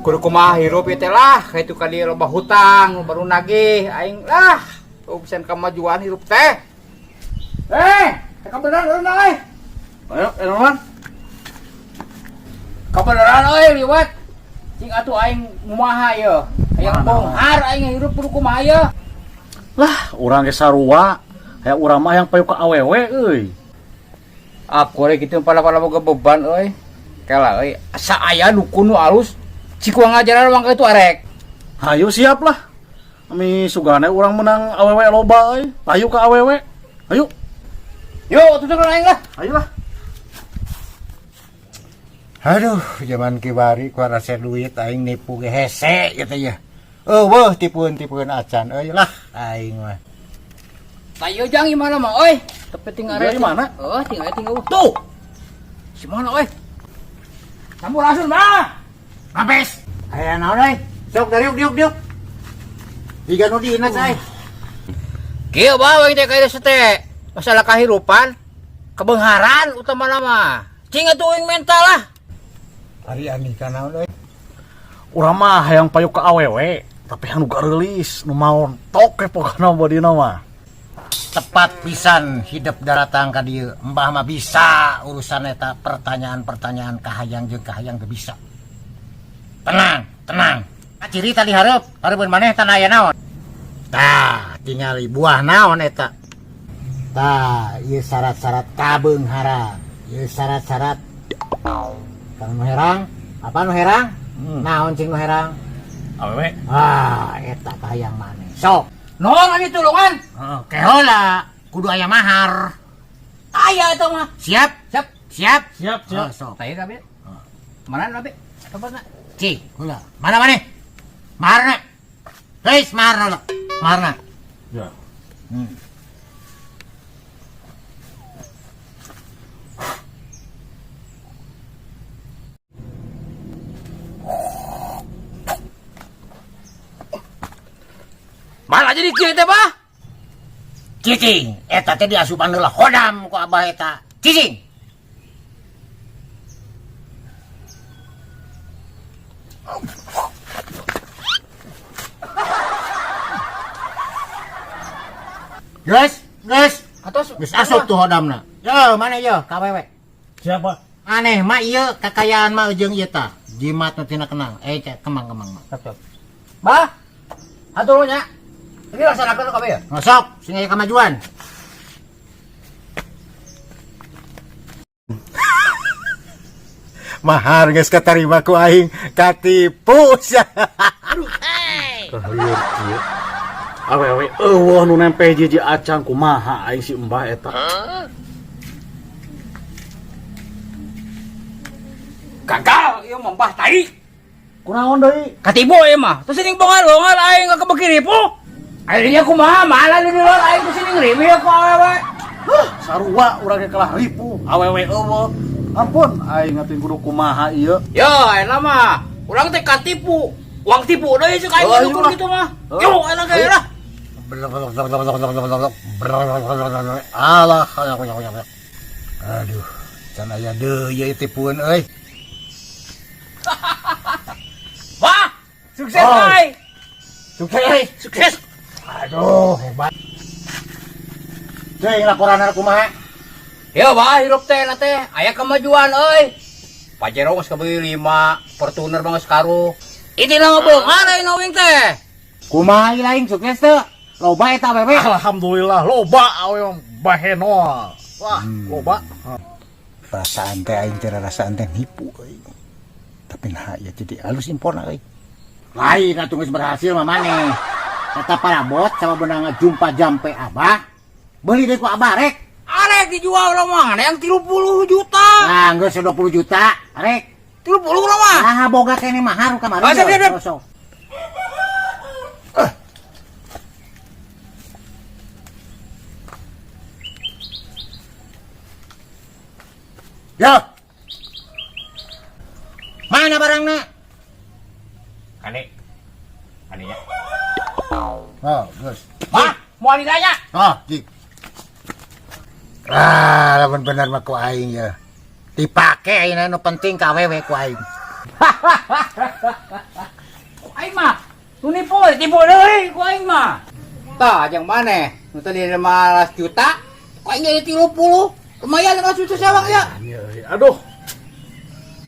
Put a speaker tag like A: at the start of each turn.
A: Kudu kumaha hirup ieu teh lah, kaitu ka dieu loba hutang, baru nagih aing lah. Urusan kemajuan hirup teh. Eh, kabeneran euy.
B: Ayo, Erwan.
A: Kabeneran euy liwat. Cing atuh aing kumaha ieu? Hayang bonghar aing hirup kudu kumaha ieu?
B: Lah, urang ge sarua. Hayang urang mah hayang payu ka awewe euy.
A: Aku rek kitu pada-pada boga beban euy. Kela euy, asa aya dukun nu alus. Cik ku ngajaran mangka itu arek.
B: Hayu siap lah. Ami sugane urang menang awewe loba euy. Payu ka awewe. Ayo.
A: Yuk, tutur aing lah.
B: Ayo lah.
C: Aduh, zaman kiwari ku rasa duit aing nipu ge hese gitu ya. Eueuh tipueun-tipueun acan euy lah aing mah.
A: Tayo jang gimana mah euy? Tapi tinggal
B: Iya, gimana?
A: Oh, tinggal tinggal. Tuh. Si mana euy? Sampurasun mah.
C: Habis. Aya naon euy? Sok dariuk diuk diuk. Jiga nu diinas euy.
A: Kieu bae aing teh ka ieu teh. Masalah kahirupan, kebeungharan utamana mah. Cing atuh aing mental lah.
C: Ari ani ka naon euy?
B: Urang mah hayang payu ka awewe, tapi anu gareulis nu maon tok we pokona bodina mah.
C: Tepat pisan hidup daratang ka dieu. Mbah mah bisa urusan eta pertanyaan-pertanyaan kahayang jeung kahayang teu bisa. Tenang, tenang. Ciri tadi hareup, hareupeun maneh tanah aya naon? Tah, tingali buah naon eta. Tah, ieu syarat-syarat kabeungharan. Ieu syarat-syarat Kang nu herang, apa nu herang? Naon cing nu herang?
B: Awewe.
C: Ah, eta kahayang maneh. Sok.
A: Naon ani tulungan?
C: Heeh, kehola kudu aya mahar.
A: Aya eta mah.
C: Siap?
A: Siap.
C: Siap?
B: Siap, siap.
C: Oh, sok.
A: Taya kabeh. Mana nabe? Tempatna?
C: Cik, heula. Mana maneh? Maharna. Geus maharna lah. Maharna.
B: Ya.
A: Mana jadi kieu teh, Bah?
C: Cicing, eta teh diasupan heula hodam ku abah eta. Cicing. Geus, geus.
A: Atos
C: Geus asup tuh hodamna. Yo, mana yo ka awewe?
B: Siapa?
C: Aneh mah ieu kakayaan mah jeung ieu tah. Jimat nu tina kenang. Kemang-kemang mah.
A: Siap, siap. Bah. Hatur nya. Ini laksanakeun kabeh ya?
C: Sok, sing aya kamajuan. Mahar geus katarima ku aing katipu sia.
B: Lieur kieu. Awewe eueuh nu nempe jiji acan kumaha aing si Mbah eta.
A: Gagal ieu mah Mbah tai.
B: Kunaon deui?
A: Katipu ieu mah. Terus sini bongal-bongal aing kebeki ripu. Akhirnya kumaha malah di luar aing ku sini ngriwi ku awewe.
B: Huh, sarua urang ge kalah ripu, awewe eueuh. Ampun, aing atuh kudu kumaha ieu.
A: Yo, ayeuna mah urang teh katipu. Uang tipu deui cek aing
B: Oh,
A: dukun
B: iya.
A: kitu mah.
B: Oh.
A: Yo, ayeuna ge lah.
C: Alah, aduh, can aya deui ieu tipueun euy.
A: Wah, sukses
C: Oh.
A: euy.
C: Sukses euy.
A: Sukses.
C: Aduh, hebat. Cing laporan kumaha?
A: Yo, bah hirup teh na teh aya kemajuan euy. Pajero geus kabeli 5, Fortuner mah geus karuh. Ini lah beunghar ayeuna wing teh.
C: Kumaha ieu lain sukses teu? Loba eta awewe.
B: Alhamdulillah loba awewe bahenoa. Wah, loba.
C: Perasaan teh aing teh rarasaan teh nipu euy. Tapi nah ya jadi halus impor euy. Lain atuh geus berhasil mah maneh. Eta parabot sama benang jumpa jampe abah. Beli deui ku abah rek.
A: Arek dijual urang mah yang 30 juta.
C: Nah, geus 20 juta, arek.
A: 30 urang mah.
C: Nah, boga keneh mahar kamari.
A: Ah, siap, siap, siap.
C: Sok. Yo. Mana barangna?
A: Kane. Kane nya.
C: Oh, geus.
A: Mah, moal ditanya.
C: Oh, jik. Ah, lamun bener mah ku aing ya. Dipake ayeuna nu penting ka awewe ku aing.
A: Oh, ditipu deui ku aing mah. Tah, jeung maneh? Nu tadi 15 juta, ku aing jadi 30. Lumayan 5 juta sewang ya.
B: Iya, euy. Aduh.